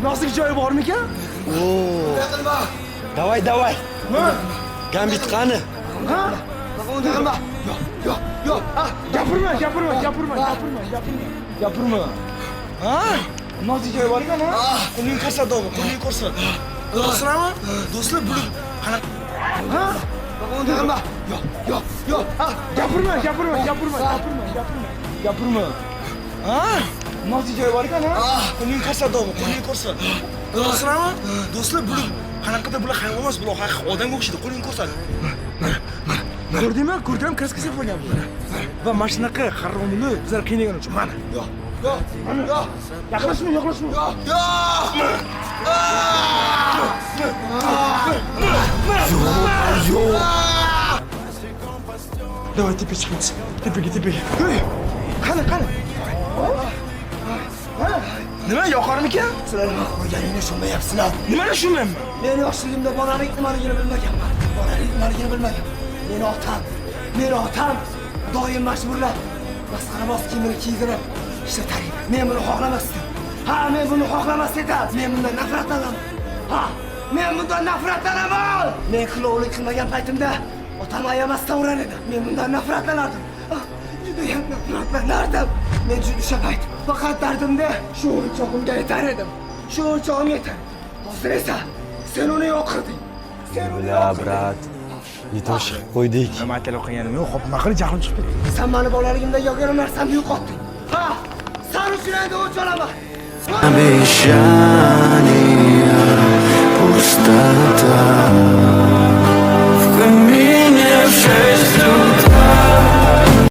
Nozik joyi bormikan? Qilma. Давай, давай. Ha? Gambit qani? Ha? Unday qilma. Yo'q, yo'q, yo'q. Gapirma, gapirma, gapirma, gapirma, gapirma. Gapirma. Ha? Nozik joyi bor ekan, ha? Qo'lingni ko'rsat, dog'i, qo'lingni ko'rsat. Do'stlarmi? Do'stlar, bular qanaqa? Ha? Unday qilma. Yo'q, yo'q, yo'q. Gapirma, gapirma, gapirma, gapirma, gapirma. Gapirma. Ha? Nozik joyi bor ekan, ha? Qo'lingni ko'rsat, dog'i, qo'lingni ko'rsat. Do'stlarmi? Do'stlar, bular qanaqadir, bular hayvon emas, bular haqiqiy odamga o'xshaydi. Qo'lingni ko'rsat. Ko'rdingmi? Ko'rdingmi? Краска sepib olgan bular. Va mana shunaqa haromini bizlar qiynagan uchun mana. Yo'q, yo'q, yo'q. Yaqinlashma, yaqinlashma. Yo'q, yo'q. Yo'q. Давай tepaga chiqamiz. Tepaga, tepaga. Hey! Qani, qani? Ha? Nima, yoqarmikan? Sizlar nima qilganingni tushunmayapsizlar. Nimani tushunmayapman? Men yoshligimda bolalik nimaligini bilmaganman. Bolalik nimaligini bilmaganman. Meni otam doim majburlab, masxaraboz kiyimini kiydirib ishlatar edi. Men buni xohlamasdim. Ha, men buni xohlamas edim. Men bundan nafratlanaman. Ha, men bundan nafratlanaman. Men klounlik qilmagan paytimda otam ayamasdan urar edi. Men bundan nafratlanardim. Ah, judayam nafratlanardim. Men juda o'sha payt faqat dardimda shu o'yinchog'imga yetar edim. Shu o'yinchog'im yetar. Hozir esa sen uni yo'q qilding. Sen uni Бля, yo'q qilding. брат. Не то chiqib qo'ydik. Nima aytaylik qilganim yo'q, hop, nima qilib jahlim chiqib ketdi. Sen mani bolaligimda yagona narsamni yo'qotding. Ha, sen uchun endi o'ch olaman. Обещания, пустота. В камине шесть.